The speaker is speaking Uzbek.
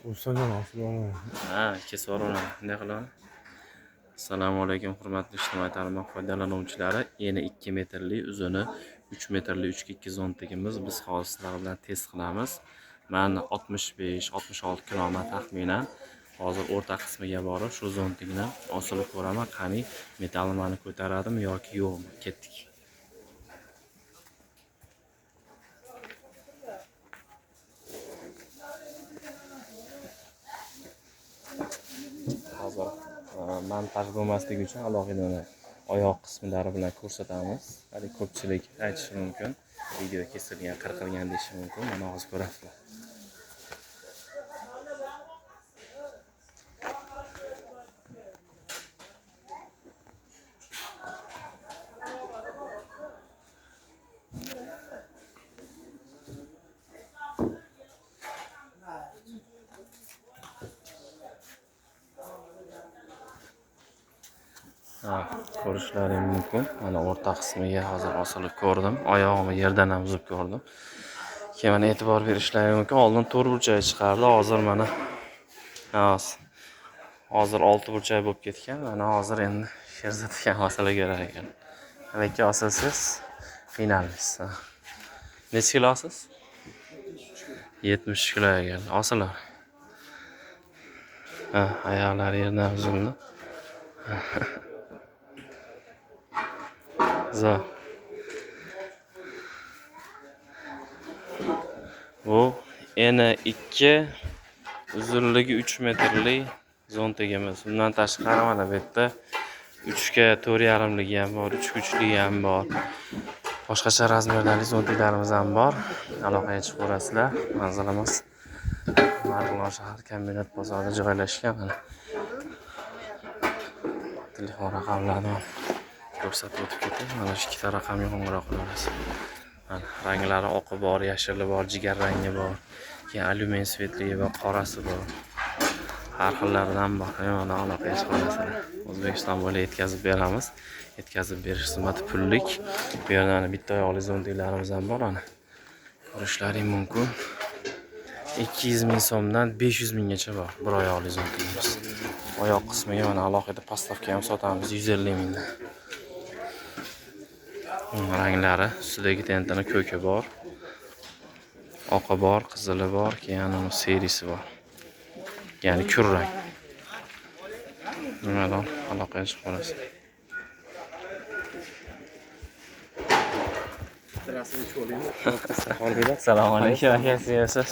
O'psangan osilib. Ha, kesib yuboraman. Bunday qilaman. Assalomu alaykum, hurmatli ijtimoiy tarmoq foydalanuvchilari. Eni 2 metrli, uzuni 3 metrli 3x2 zontigimiz. Biz hozir sizlar bilan test qilamiz. Man 65-66 kiloman taxminan. Hozir o'rta qismiga borib, shu zontigini osilib ko'raman. Qani metall mani ko'taradimi yoki yo'qmi? Ketdik. Hozir montaj bo'lmasligi uchun alohida uni oyoq qismlari bilan ko'rsatamiz. Hali ko'pchilik aytishi mumkin, video kesilgan, qirqilgan deyishi mumkin. Mana hozir ko'rasizlar. Ko'rishlaring mumkin. Mana o'rta qismiga hozir osilib ko'rdim. Oyog'imni yerdan ham uzib ko'rdim. Keyin mana e'tibor berishlaring mumkin. Oldin 4 burchak chiqardi, hozir mana hozir 6 burchak bo'lib ketgan. Mana hozir endi Sherzod aka masala ko'rar ekan. Mana ikki osilsiz qiynalmaysiz. Necha kilosiz? 70 kilo ekan. Osilar. Ha, oyoqlari yerdan uzildi. Zo'r. Bu eni 2, uzunligi 3 metrli zontigimiz. Bundan tashqari mana bu yerda 3ga 4.5ligi ham bor, 3ga 3ligi ham bor. Boshqacha razmerdagi zontiklarimiz ham bor. Aloqaga chiqaverasizlar. Manzilimiz Marg'ilon shahar kombinat bozorida joylashgan. Mana telefon raqamlarini ko'rsatib o'tib ketay. Mana shu ikkita raqamga qo'ng'iroq qilasiz. Mana ranglari oqi bor, yashili bor, jigar rangi bor, keyin alyumin svetligi bor, qorasi bor. Har xillaridan bor. Mana aloqaga chiqasizlar. O'zbekiston bo'ylab yetkazib beramiz. Yetkazib berish xizmati pullik. Bu yerda mana bitta oyoqli zontiklarimiz ham bor, ana. Ko'rishlaring mumkin. 200 ming so'mdan 500 minggacha bor bir oyoqli zontigimiz. Oyoq qismiga mana alohida postavka ham sotamiz 150 mingdan. Ranglari ustidagi tentani ko'ki bor, oqi bor, qizili bor, keyin uni serisi bor. Ya'ni kür rang. Nimadan aloqaga chiqib. Assalomu alaykum aka, siz.